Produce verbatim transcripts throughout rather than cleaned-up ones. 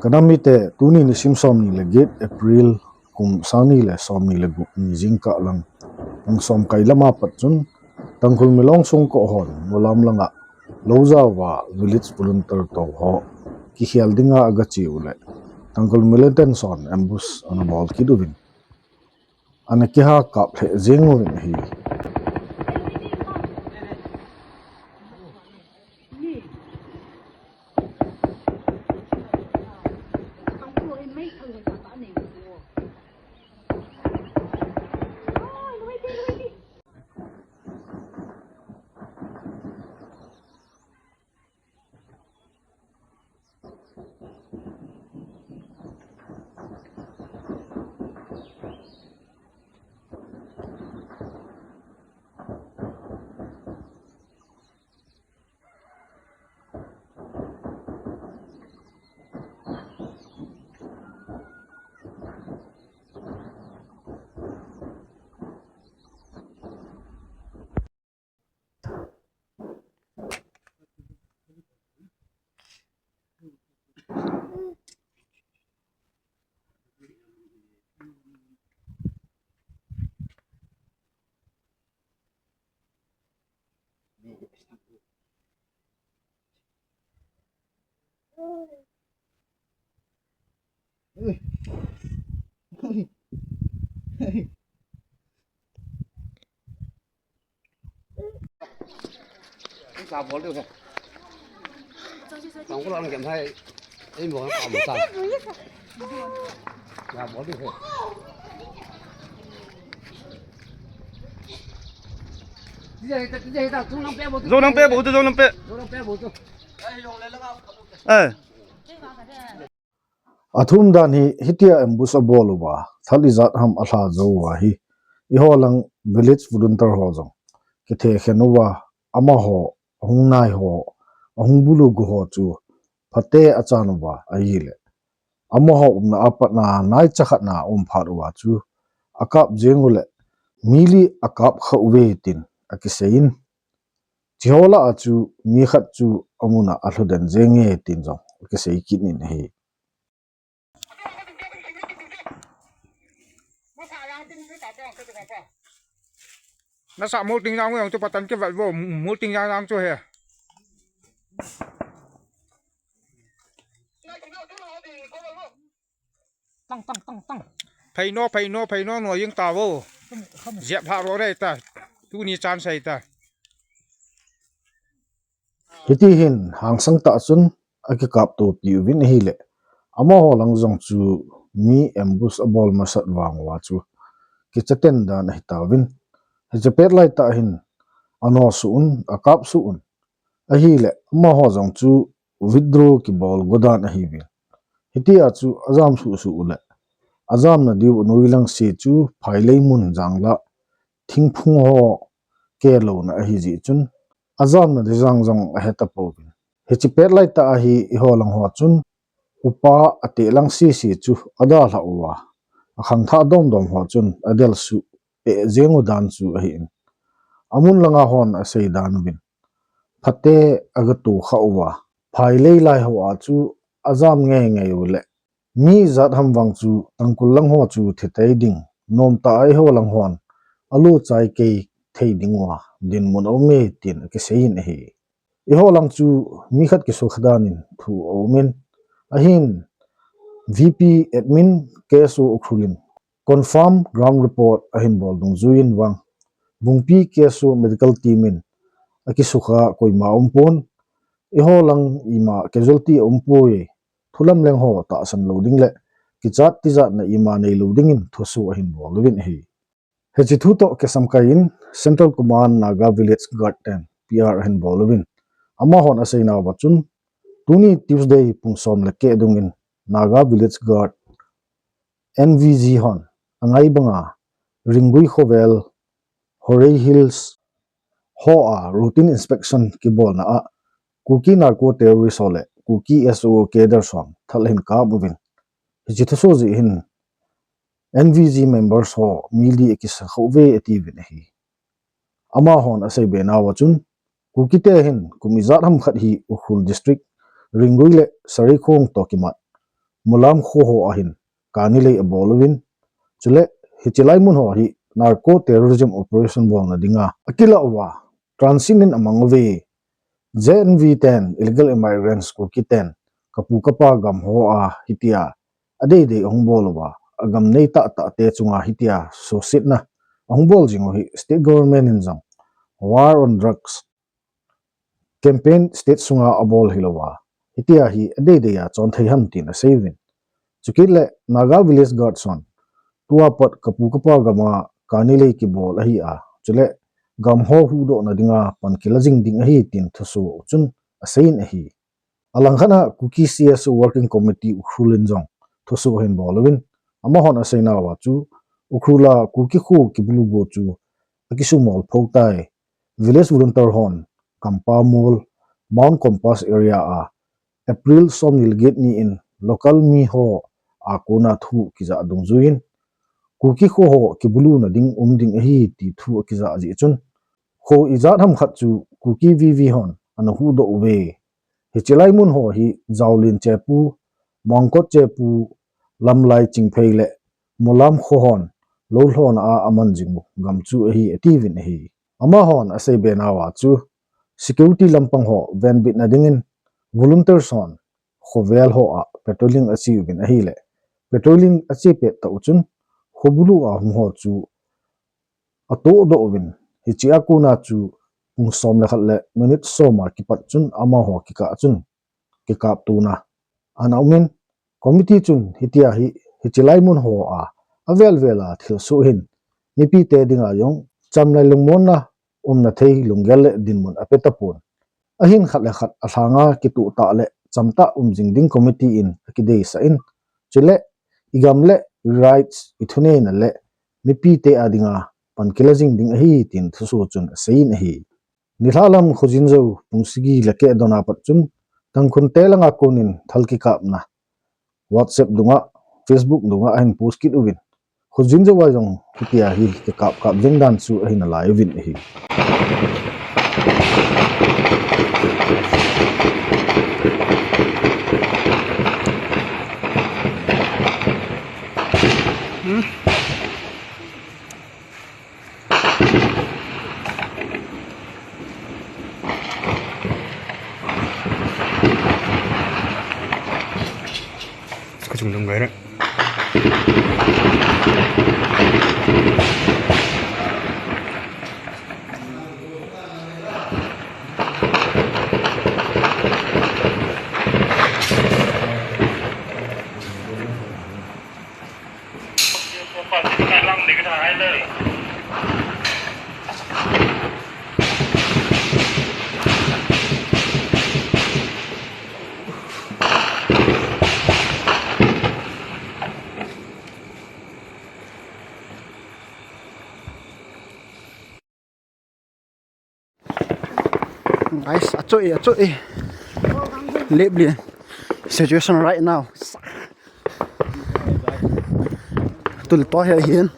Ka nam mite, tuni nisim somni le get April kum sangni le somni le gup ni jingkah lang, pung som kai lama pat chun, Tangkhul Milong Songkho hon Mulam langa lou jao uva village volunteer tou ho kikhel dinga aga che u le, Tangkhul militants hon ambush ana bol kit uvin, ana kiha kap lheh jeng uvin ahi. Zo nang pe, bo tu, zo nang pe. Eh. Athum dan hi, hitia ambush abol uva, thal ijat ham alha jou uva hi, eiho lang village volunteer ho jong kithe khen uva, amaho ahung nai ho, ahung bulu gu ho chu phate achan uva ahile, amaho umna a patna naicha khatna um phat uva chu akap jeng u le, mi li akap kha uve tin akisei in, chiho lah a chu mi khat chu amuna alhu den jeng e tin jong akisei kit in ahi. Nasa mol ting jang jong chu patan ke vat vo, mol ting jang jang chu he. Tang, tang, tang, tang. Phei no, phei no, phei no, no jing ta vo. Jep ha ro re ta. Tuni chan sai ta. Hiti hin hangsang tah chun akikap topi uvin ahile, amaho lang jong chu mi ambush abol masat vang uva chu kichaten dan ahi tauvin. Hiche pet lai tah hin ano suh un, akap suh un. Ahile, amaho jong chu withdraw kibol go dan ahiuvin. Hitia chu ajam suh suh u le, ajamna diu noi lang se chu phailei mun jang la thingphung ho ke louna ahi jeh chun, ajamna di jang jong ahe tapouvin. Hiche pet lai tah a hi eiho lang ho chun, upa ateh lang sese chu adalhah uva, akhangthah domdom ho chun adelsuh peh jeng u dan chu ahin. Amun langa hon asei dan uvin, phate aga to kha uva, phailei lai ho a chu ajam ngei ngei u le, mi ijat ham vang chu Tangkhul lang ho chu thi tei ding, nomtah a eiho lang hon alu chai kei thei ding uva dinmun aum e tin akisei in ahi. Eiho lang chu mi khat kisukha dan in thu aumin, ahin V P admin K S O Ukhrul in confirm ground report ahin bol dungjuiyin vang, Bungpi K S O medical team in akisukha koima aumpon, eiho lang ima casualty aumpoi, thulam leng ho tahsan lou ding le kichat tijatna ima neilou dingin thusoh ahin bol uvin ahi. Hiche thu toh kisamkai in Central Command Naga Village Guard ten P R ahin bol uvin, amahon aseinauva chun, tuni Tuesday pung som le keh dungin Naga Village Guard, N V G hon angai banga Ringgui khovel, Horei Hills ho a routine inspection kibolna a Kuki narco terrorist ho le Kuki S O O cadres hon thal ahin kap uvin, hiche thusoh jeh hin N V G members ho mi li akisa khauve atiuvin ahi. Amahon aseibe nauva chun, Kukite hin kum ijat ham khat hi Ukhrul District, Ringgui le Sareikhong toh kimat Mulam kho ho ahin kani lei abol uvin, chule hiche lai mun ho hi narco terrorism operation bolna dinga akilah uva, transit in amang uve. J N V ten, illegal immigrants Kuki ten, kapu kapa gam hoa hitia adeidei ahung bol uva, agam nei tahtah te chunga hitia suhsetna ahung bol jing u hi state government in jong war on drugs campaign state sunga abol hilouva, hitia hi adeidei a chon thei ham tin asei uvin. Chukit le Naga Village Guards hon tua pat kapu kapa gama kani lei kibol ahi a, chule gam ho huhdohna dinga pan kila jing ding ahi tin thusoh chun aseiyin ahi. Alangkhat a Kuki C S O Working Committee Ukhrul in jong thusoh ahin bol uvin, amahon aseinauva chu Ukhrul a Kuki kho kibulu bu chu akisumol pho tai. Village volunteer hon Kampa Mol, Mount Compass area a April somni le get ni in local mi ho a kona thu kijah dungjuiyin, Kuki kho ho kibuluna ding um ding ahi ti thu akijah jeh chun, kho ijat ham khat chu Kuki V V hon ana huhdoh uve. Hiche lai mun ho hi Jaolin chepu, Mongkot chepu, Lamlai Chingphei le Mulam kho hon lou lhona a aman jing u gam chu ahi atiuvin ahi. Amahon asei be nauva chu security lampang ho venbitna dingin volunteers hon khovel ho a patrolling ache uvin ahile, patrolling ache pet tah u chun kho bulu a hung ho chu atohdoh uvin, hiche a kona chu pung som le khat le minute som a kipat chun amaho kikah chun kikaptona ana umin, committee chun hitia hi hiche lai mun ho a avel vel a thilsoh hin mipite dinga jong chamlai lungmonna umna thei lunggel le dinmun ape tapon. Ahin khat le khat alhanga kituh tah le chamtah um jing ding committee in akideisah in, chule igam le rights, ithuneina le mipite a dinga pan kila jing ding ahi tin thusoh chun aseiyin ahi. Nilhah lam khojinjou pung sagi le keh dona pat chun Tangkhul te langa konin thal kikapna WhatsApp dunga, Facebook dunga ahin post kit uvin, khojinjou a jong hitia hi kikap kap jeng dan chu ahin alai uvin ahi. Ka chung dum gai re. Guys, achoh e, achoh e. Leplien situation right now. Tule tua hi ahin.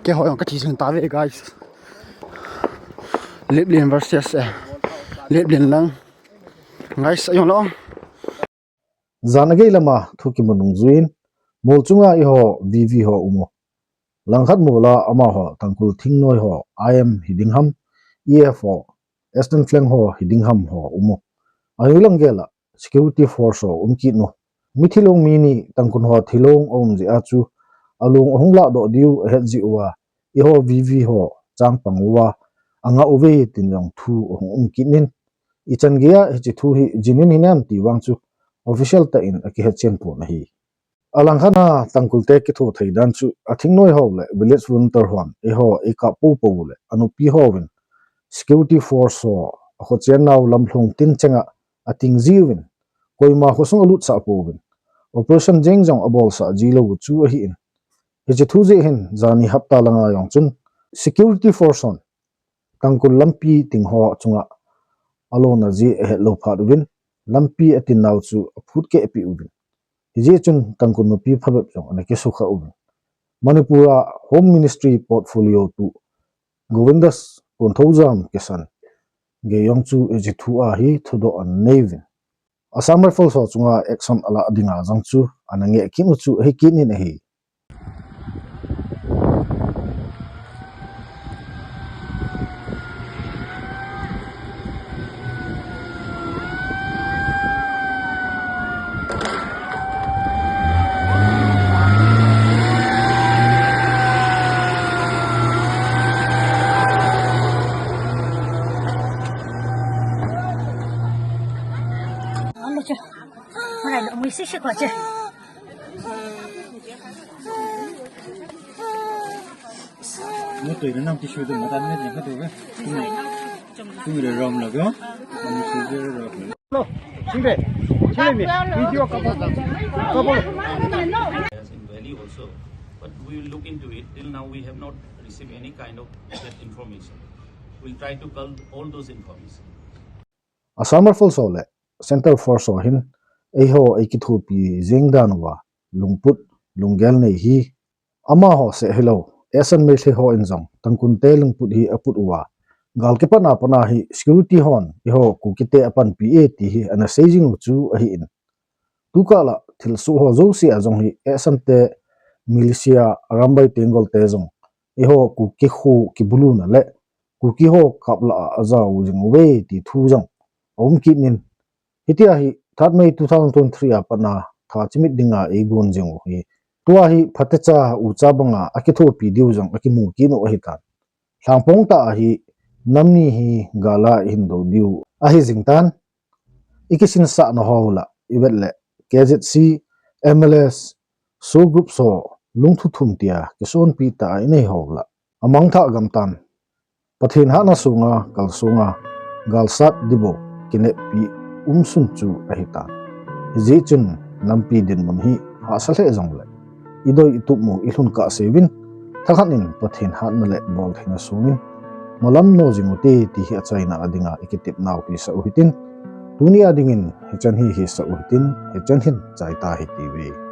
Keiho jong kache jing tauve, guys. Leplien versus, eh, Leplien lang. Guys, ajong lo. Jan agei lama thu kimu nungjuiyin, mol chunga eiho V V ho um u. Langkhat mol a amaho Tangkhul thingnoi ho, I M hiding ham, E F ho, Eastern Flank ho hiding ham ho um u. Ahilou lang gel a security force ho um kit un. Mithi long mi ni Tangkhul ho thilong aum jeh a chu along ahung lahdoh diu ahet jeh uva, eiho V V ho chang pang uva, anga uve tin jong thu ahung um kit in, ichan geiya hiche thu hi jinin hinam ti vang chu official tah in akihetchen pon ahi. Alangkhat a Tangkhul te kitho thei dan chu athingnoi ho le village volunteer hon eiho eikap pou pou le anupi hovin security force ho akhochen nau lamlhong tin chenga ating jiuvin, koima khosung alutsah pouvin, operation jeng jong abolsah jilou u chu ahin. Hiche thu jeh hin jani hapta langa jong chun security force hon Tangkhul lampi ting ho chunga alona jeh ahet lou phat uvin, lampi atin nau chu aphut keh peh uvin. Hijeh chun Tangkhul nupi phabep jong ana kisukha uvin. Manipur a Home Ministry portfolio pu Govindas Konthoujam kisan gei jong chu hiche thu a hi thudoh anei uvin. Assam Rifles ho chunga action ala dinga jong chu ana ngeh kit u chu ahi kit in ahi. Motor na nang tissue tu mata ne jeng ka tu ke. Tu re rom lo ko. Ni si re rom lo. Lo, sing de. Sing de. Video ka bo. Ka bo. As in Delhi also, but we will look into it. Till now, we have not received any kind of that information. We'll try to cull all those information. Assam Rifles ho le Centre Force ho hin eiho eikithopi jeng dan uva lungput lunggel nei hi amaho seh hilou, Assam Meitei ho in jong Tangkhul te lungput hi aput uva, gal kipat a pat a hi security hon eiho Kuki te apanpi e ti hi ana sei jing u chu ahi in. Tukah la thilsoh ho jouse a jong hi Assam te militia Arambai Tenggol te jong eiho Kuki kho kibuluna le Kuki ho kap la a ajao jing uve ti thu jong aum kit in, hitia hi that May two thousand twenty-three a pat a tha chimit dinga eigon jing u hi tua hi phatecha ucha banga akithopi diu jong akimu kit u ahitan. Lhangpong tah a hi nam ni hi gal a ihin do diu ahi jing tan. Ikisinsahna ho la ivet le K Z C, M L S, SoO group ho lungthu thum tia kisonpi tah a inei ho la amangthah gamtan Pathen hatna sunga kalsonga galsat dibou kineppi umsun chu ahitan. Hijeh chun nampi dinmun hi hahsa lheh jongle idoi itupmu ilhun kahseuvin, thakhat in Pathen hatna le boltheina sungin malam no jing ute ti hi achaina a dinga ikitepnau hisah u hitin, tuni a dingin hichan hi hisah u hitin, hichan hin chaita hitiuve.